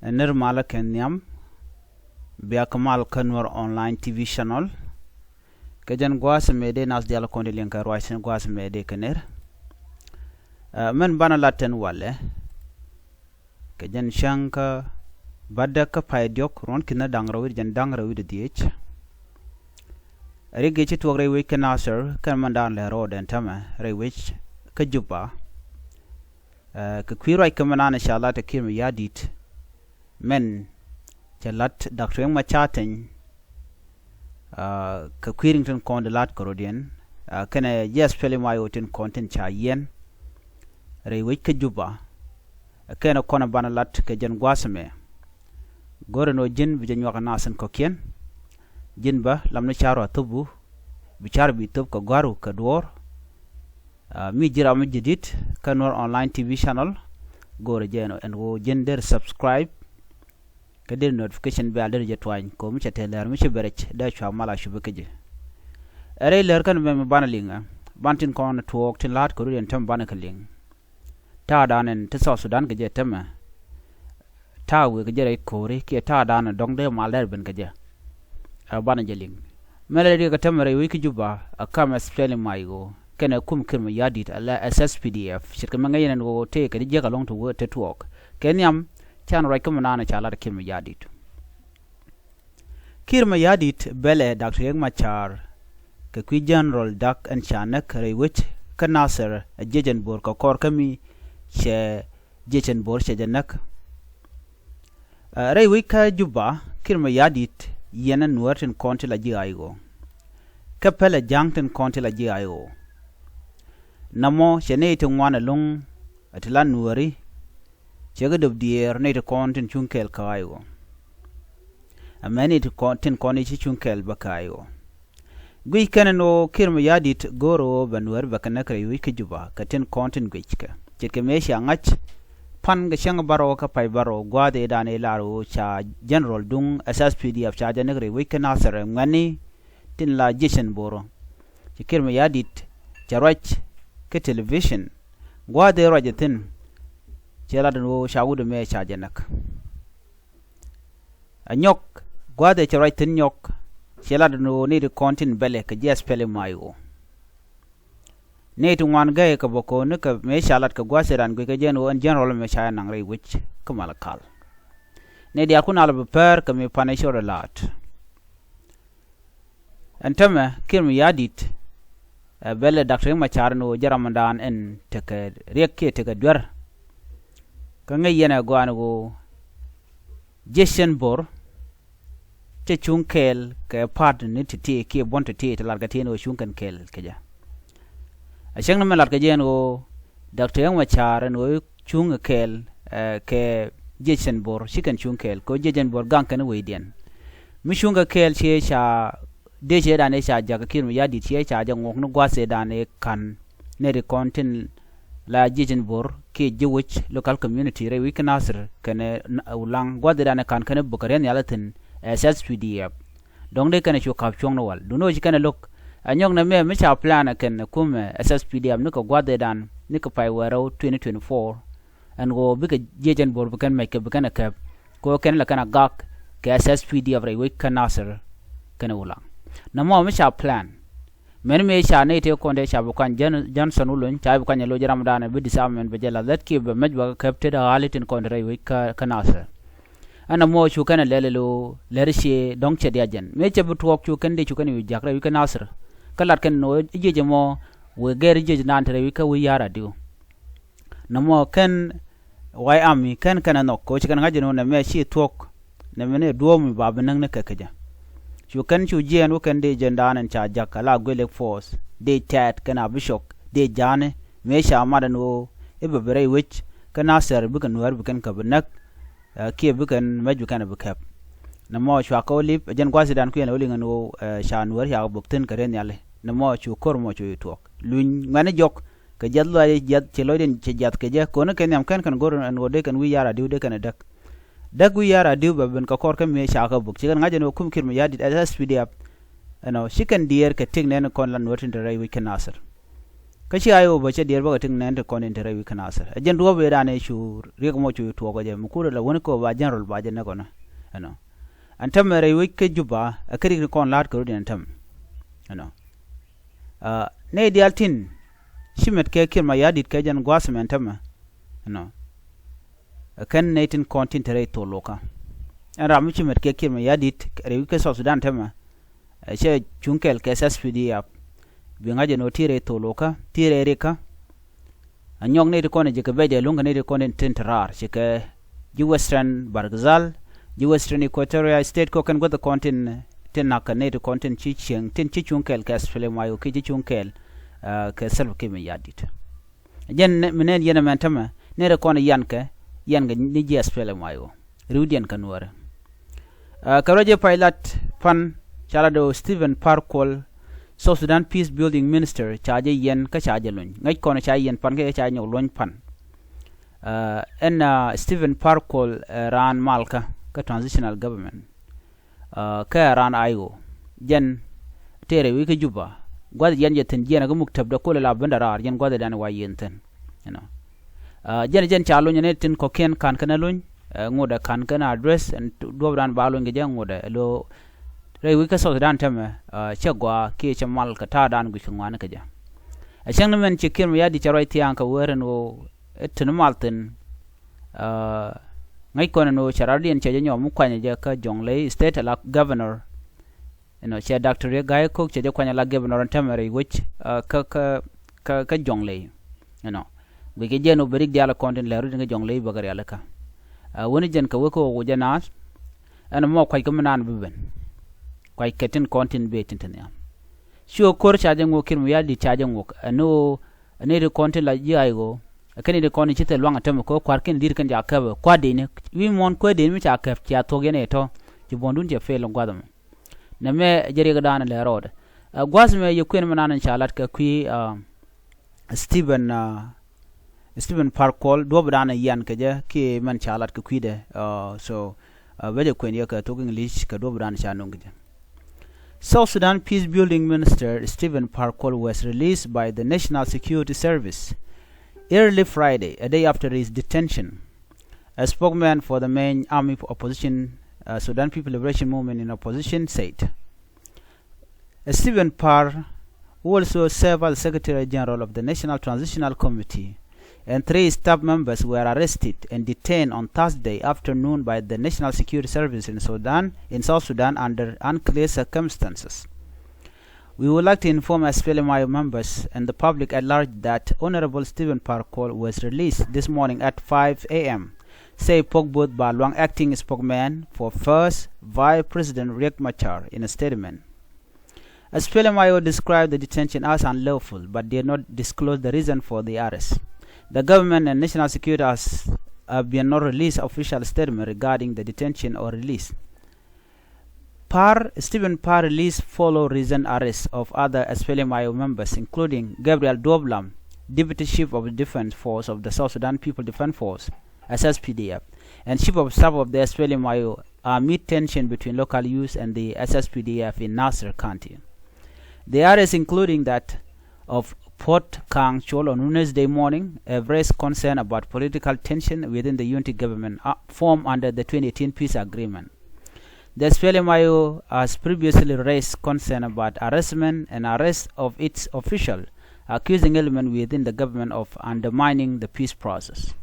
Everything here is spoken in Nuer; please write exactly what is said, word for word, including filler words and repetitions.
Ɛ nir malä kɛ nhiam bia kä mal kä Nuer Online T V channel. Kɛ jɛn gua̱a̱th mɛ dee nath dial kɔn di liŋ kɛ ruac tin gua̱a̱th mɛ dee kɛ nir. Ɛ, mɛn banɛ lat tɛn walɛ kɛ jɛn cäŋ kä bädäk kä pay diɔk ruɔ̱n ki̱n da̱ŋ rɛw wi̱cdɛ jɛn da̱ŋ rɛw wi̱cdɛ dhiec. Rik gi̱ ci tuɔɔk rɛy wec kä Nasir kɛn mɛn da̱a̱n lɛ ro̱o̱dɛ ɛn tämɛ rɛy wec kä Juba. Ɛ, kɛ kui̱ ruac kä mɛn an ca lat ɛ Kiir Mayardit mɛn cɛ lat Doctor Riek Machar Teny. Ɛ, kɛ kui̱ riŋ tin kɔn di lat kɛ rɔ̱diɛn, ɛ, kɛnɛ ji̱ SPLM-IO tin kɔn tin ca yiɛn rɛy wec kä Juba. Ɛ, kɛnɛ kɔn ɛ banɛ lat kɛ jɛn gua̱a̱th mɛ. Go̱rɛ nɔ ji̱n bi jɛ nyuak ɛ nath in kɔ̱kiɛn. Ji̱n bä lam ni ca̱r wa thop wu, bi ca̱r bi thop kɛ gua̱ru kɛ duɔ̱ɔ̱r. Ɛ, mi ji̱ ram mi ji̱ di̱t kä Nuer Online T V channel. Go̱rɛ jɛ ɛn ɣöö ji̱n der subscribe kɛ der notification bell der jɛ tuany kɛ ɣöö mi cɛ te lɛr mi ci bɛ rɛc dee cua mal a cupi kä ji̱. Ɛ rɛy lɛr kɛn mɛ mi banɛ liŋ ɛ ban tin kɔn tuɔɔk tin la̱a̱t kɛ rut yɛn tɛm banɛ kɛ liŋ. Ta̱a̱ da̱a̱n ɛn ti South Sudan kɛ jɛ tɛmɛ. Ta̱a̱ wëë kɛ jɛ rɛy ko̱ri kiɛ ta̱a̱ da̱a̱n ɛ dɔ̱ŋ dee mal dɛr ben kɛ jɛ. Ɛ banɛ jɛ liŋ. Mɛn lɛ riɛk kɛ tɛmɛ rɛy wec kä Juba ɛ kam SPLM-IO kɛnɛ kum Kiir Mayardit ala SSPDF. Ce̱tkɛ mɛ ŋäc yɛn ɛn ɣöö tëë kɛ ti jiäk alɔ̱ŋ ti wee te tuɔɔk. Kɛ nhiam can ruac kä mi naan ca lat Kiir Mayardit. Kiir Mayardit bɛlɛ Doctor Riek Machar kɛ kui̱ General Dak ɛn ca näk rɛy wec kä Nasir ɛ jiec ɛn Bor kɛ kɔr kä mi cɛ jiec ɛn Bor cɛ jɛ näk. Ɛ, rɛy wec kä Juba Kiir Mayardit yiɛn ɛ Nuäär tin kɔn ti la ji̱ IO. Kä pɛlɛ ja̱ŋ tin kɔn ti la ji̱ IO. Namɔ cɛ nɛy ti ŋuan ɛlɔ̱ŋ ɛ ti la Nuääri. Cɛ kɛ döp diɛɛr nɛy ti kɔn tin cuŋ kɛɛl kä IO. Ɛmɛ nɛy ti kɔn tin kɔn i̱ ci cuŋ kɛɛl bä kä IO. Guic kɛn ɛn ɣöö Kiir Mayardit go̱o̱r ɣöö bɛ Nuääri bɛ kɛ näk rɛy wec kä Juba kɛ tin kɔn tin guic kɛ. Ce̱tkɛ mëë cia ŋa̱c pan kɛ cäŋ bärɔw kä pay bärɔw gua̱a̱th ëëdan ëë lar ɣöö ca General duŋ SSPDF ca jɛ näk rɛy wec kä Nasir ɛ ŋuɛ̈tni tin la jiec ɛn Bor. Ci Kiir Mayardit cɛ ruac kä television gua̱a̱th ëë ruac ɛ thi̱n. Cɛ lat ɛn ɣöö ca wut ɛmɛ ca jɛ näk. Ɛ nyɔk gua̱a̱th ëë cɛ ruac thi̱n nyɔk. Cɛ lat ɛn ɣöö nɛy ti kɔn tin bɛlɛ kɛ ji̱ SPLM-IO. Nɛy ti ŋuan gɛy kɛ bä ko̱n ni kɛ mëë ca lat kɛ gua̱a̱th ëëdan guic kɛ jɛ ɛn ɣöö ɛn General ɛmɛ ca jɛ naŋ rɛy wec kä Malakal. Nɛy diaal kun a lɛ bi pär kɛ mi pan ɛ cɔl ɛ la̱a̱t. Ɛn tämɛ Kiir Mayardit ɛ bɛlɛ Doctor Riek Machar ɛn ɣöö jɛ ramdan ɛn tekɛ riɛk kiɛ tekɛ duer. Kä ŋäc yɛn ɛ gɔaa ɛn ɣöö jiec ɛn Bor cɛ cuŋ kɛɛl kɛ pa̱a̱t ni ti̱ti̱ kiɛ buɔ̱n ti̱ti̱ ti lat kɛ ti ɛn ɣöö cuŋ kɛn kɛɛl kɛ jɛ. Ɛ cäŋ ni mɛ lat kɛ jɛ ɛn ɣöö Doctor Riek Machar ɛn ɣöö cuŋ kɛ kɛɛl, ɛ, kɛ jiec ɛn Bor ci kɛn cuŋ kɛɛl kɛ ɣöö jiec ɛn Bor gaŋ kɛn wecdiɛn. Mi cuŋ kɛ kɛɛl ciɛ ca dee ciɛ dan ëë ca jakä Kiir Mayardit ciɛ ca jɛ ŋuɔk ni gua̱a̱th ëëdan ëë ka̱n nɛy ti kɔn tin la jiec ɛn Bor kiɛ ji̱ wec local community rɛy wec kä Nasir kɛnɛ Ulaŋ gua̱a̱th ëëdan ëë ka̱n kɛnɛ bök kɛ riɛn nhial thi̱n SSPDF. Dɔ̱ŋ dee kɛnɛ cu ka̱p cuɔ̱ŋ ni wal duundɛ ɣöö ci kɛnɛ lo̱k. Ɛ nyɔk nɛ mɛ mi ca plan ɛ kɛn ɛ kumɛ SSPDF ni kɛ gua̱a̱th ëëdan ni kɛ pay wäl rɛw twenty twenty-four. Ɛn ɣöö bikɛ jiec ɛn Bor bi kɛn mɛc kɛ bi kɛn ɛ kɛp kɛ ɣöö kɛn lɛ kɛn a gak kɛ SSPDF rɛy wec kä Nasir kɛnɛ Ulaŋ. Nɔmɔ mi ca plan. Mɛn mëë ca nɛy tëë kɔn dee ca bi kuany Jɛn-, Johnson Wulony ca bi kuany ɛ loc ramdan ɛ bi disarmament bɛ jɛ lath lät kiɛ bɛ mɛc bɛ kɛ kɛp tet ɛ ɣa̱li tin kɔn dee rɛy wec kä, kä Nasir. Ɛn ɛmɔ cu kɛn ɛ lɛl ɛ lo̱ lɛr cië dɔ̱ŋ cɛ diac jɛn mëë cɛ bi tuɔɔk cu kɛn dee cu kɛn wi̱i̱ jak rɛy wec kä Nasir. Kä lat kɛn nɔ i̱ jiec ɛmɔ wëë gɛr i̱ jiec naan te rɛy wec kä wi̱i̱ ya̱r adiu. Nɔmɔ kɛn White Army kɛn kɛn ɛ nhɔk kɛ ɣöö ci kɛn ŋa̱c ɛn ɣöö nɛmɛ ci thuɔ̱k. Nɛmɛ ni duɔ̱ɔ̱p mi ba bi näk ni kɛ kɛ jɛ. Cu kɛn cu jiɛɛn wä kɛn dee jɛn daan ɛn ca jak ala guilek force dee tɛɛt kɛn a bi cɔk dee ja̱a̱ni mëë ca mat ɛn ɣöö i̱ bɛ bi rɛy wec kä Nasir bikɛ Nuäär bi kɛn kɛ bi näk. Ɛ, kiɛ bikɛn mɛc bikɛn bi kɛp. Nɛmɔ cua kɛ wä lip ɛ jɛn gua̱thidan kuiɛn ɛ wä liŋ ɛn ɣöö, ɛ, ca Nuäär ca kɛ bök thi̱n kɛ riɛn nhiali. Nɛmɔ cu ko̱r mɔ cu tuɔɔk luny ŋuɛ̈ni jɔk. Kɛ jiath lɔac jiath ci lɔcdin ci jiath kɛ jɛ koni kɛ nhiam kɛn kɛn go̱r ɛn ɣöö dee kɛn wi̱i̱ ya̱r adiu dee kɛn ɛ däk. Däk wi̱i̱ ya̱r adiu bɛ ben kɛ kɔr kä mëë ca kɛ bök ci kɛn ŋa̱c ɛn ɣöö kum Kiir Mayardit SSPDF. Ɛnɔ ci kɛn diɛɛr kɛ tëk nɛn kɔn la Nuäär tin te rɛy wec kä Nasir. Kä ci I O bä cɛ diɛɛr bä kɛ tin nɛn ti kɔn tin te rɛy wi̱c kä Nasir. Ɛ jɛn duɔ̱ɔ̱p ëëdan ëë cu Riek Machar cu tuɔɔk ɛ jɛ mi kur ɛ la wäni kɛ ɣöö ba general ba jɛ näk ɔnɔ. Ɛnɔ. Ɛn täämɛ rɛy wec kä Juba ɛ kä rik ni kɔn la̱a̱t kɛ rut ɛn täämɛ. Ɛnɔ. Aa, nɛy diaal tin ci met kɛ Kiir Mayardit kɛ jɛn gua̱a̱th ɛmɛ ɛn täämɛ. Ɛnɔ. Ɛ kɛn nɛy tin kɔn tin te rɛy thol lokä. Ɛn ram mi ci met kɛ Kiir Mayardit rɛy wec kä South Sudan täämɛ. Ɛ cɛ cuŋ kɛɛl kɛ S S P D F. Bi ŋa̱c ɛn ɣöö ti rɛy thol lokä, ti rɛy rikä. Ɛ nyɔk nɛy ti kɔn ɛ ji̱ kɛ bɛc ɛ luŋ kɛ nɛy ti kɔn tin te raar, ci kɛ ji̱ Western Bahr el Ghazal, ji̱ Western Equatoria State, kɛ kɛn guäth kɔn tin, tin na̱k kɛ nɛy ti kɔn tin ci cieŋ, tin ci cuŋ kɛɛl kɛ S P L M I O kiɛ ci cuŋ kɛɛl, ɛ, kɛ Salva Kiir Mayardit. Jɛn nɛ-, mi nɛn yɛn ɛmɛn täämɛ, nɛy ti kɔn yian kɛ, yian kɛ ni ji̱ S P L M I O. Riwdiɛn kä Nuäärä. Ɛ, kɛ ruac jɛ pay lat pan ca lat ɣöö Stephen Par Kuol, South Sudan Peace Building Minister, ca jɛ yiɛn kä ca jɛ luny. Ŋäc kɔn ca yiɛn pan kä ca nyɔk luny pan. Ɛ, ɛn, ɛ, Stephen Par Kuol, ɛ, raan malkä kä transitional government. Ɛ, kä raan I O. Jɛn tëë rɛy wec kä Juba. Gua̱th yiɛn jɛ thi̱n jiɛn kä muk täpdä kulɛ la bendɛ raar, jɛn gua̱th ɛ dan wa yiɛn thi̱n. You know. Ɛ, jɛn, jɛn ca luny ni tin kɔ̱kiɛn ka̱n kɛn ɛ luny, ɛ, ŋotdɛ ka̱n kɛn address, ɛn duɔ̱ɔ̱pdan ba luny kɛ jɛ ŋotdɛ, ɛ, lo rɛy wec kä South Sudan täämɛ, ɛ, cɛ gɔaa kiɛ cɛ mal kɛ ta̱a̱dan guic kɛ ŋuani kɛ jɛ. Ɛ cäŋ ni mɛn ci Kiir Mayardit cɛ ruac thia̱a̱ŋ kɛ wee rin ɣöö ɛ tin mal thi̱n, ɛ, ŋäc kɔn ɛn ɣöö cɛ rɔ̱diɛn cɛ jɛ nyɔk mi kuanyɛ jɛ kä Jonglei State ala governor. You know, cɛ Doctor Riek Gai Kok cɛ jɛ kuany ala governor ɛn täämɛ rɛy wec, ɛ, kä, kä, kä, kä Jonglei. You know, guic kɛ jɛ ɛn ɣöö bɛ rik diaal kɔn tin lɛ rut in kä Jonglei bä kɛ rialikä. Ɛ, wäni jɛn kɛ wek kä ɣöö jɛ naath, ɛn mɔ kuac kä mi naan bi ben. Kuac kɛ tin kɔn tin bëë tin te nhiam. Ci ɣöö ko̱r ca jɛ ŋuɔk Kiir Mayardit ca jɛ ŋuɔk. Ɛn ɣöö, ɛn ɣöö ti kɔn tin la ji̱ I O. Ɛ kɛn ɣöö ti kɔn ci thil luaŋ ɛ täämɛ kɛ ɣöö kua̱r kɛn li̱r kɛn ca käp ɛ kua̱r deni. Wi̱i̱ muɔ̱ɔ̱n kuäär deni mi ca käp cia thuɔ̱k yɛn ɛ tɔ̱. Ci buɔ̱ndun cɛ fail in gua̱th ɛmɔ. Nɛmɛ jɛ riɛkdan lɛ rɔɔdɛ. Ɛ, gua̱th mɛ yɛ kuën mi naan ca lat kɛ kui̱, ɛ, Stephen, ɛ, Stephen Par Kuol, duɔ̱ɔ̱pdan yian kɛ jɛ kiɛ mɛn ca lat kɛ kui̱dɛ. Ɛ, so, ɛ, bɛ jɛ kuën yɛ kɛ thok English kɛ duɔ̱ɔ̱pdan ca nöŋ kɛ jɛ. South Sudan Peace Building Minister Stephen Par Kuol was released by the National Security Service early Friday, a day after his detention. A spokesman for the main army for opposition, uh, Sudan People Liberation Movement in opposition, said Stephen Par, who also served as Secretary General of the National Transitional Committee, and three staff members were arrested and detained on Thursday afternoon by the National Security Service in Sudan, in South Sudan, under unclear circumstances. We would like to inform S P L M I O members and the public at large that Honorable Stephen Par Kuol was released this morning at five A M, say Pok Both Ba Luang, acting spokesman for First Vice President Riek Machar, in a statement. S P L M I O described the detention as unlawful but did not disclose the reason for the arrest. The government and national security has, uh, been not released official statement regarding the detention or release. Par, Stephen Par release follow recent arrest of other S P L M I O members, including Gabriel Duop Lam, Deputy Chief of Defense Force of the South Sudan People Defense Force, S S P D F, and Chief of Staff of the S P L M I O, amid tension between local youth and the S S P D F in Nasir County. The arrest, including that of Port Kang Chol on Wednesday morning, have raised concern about political tension within the unity government, uh, formed under the twenty eighteen peace agreement. The S P L M I O has previously raised concern about harassment and arrest of its official, accusing element within the government of undermining the peace process.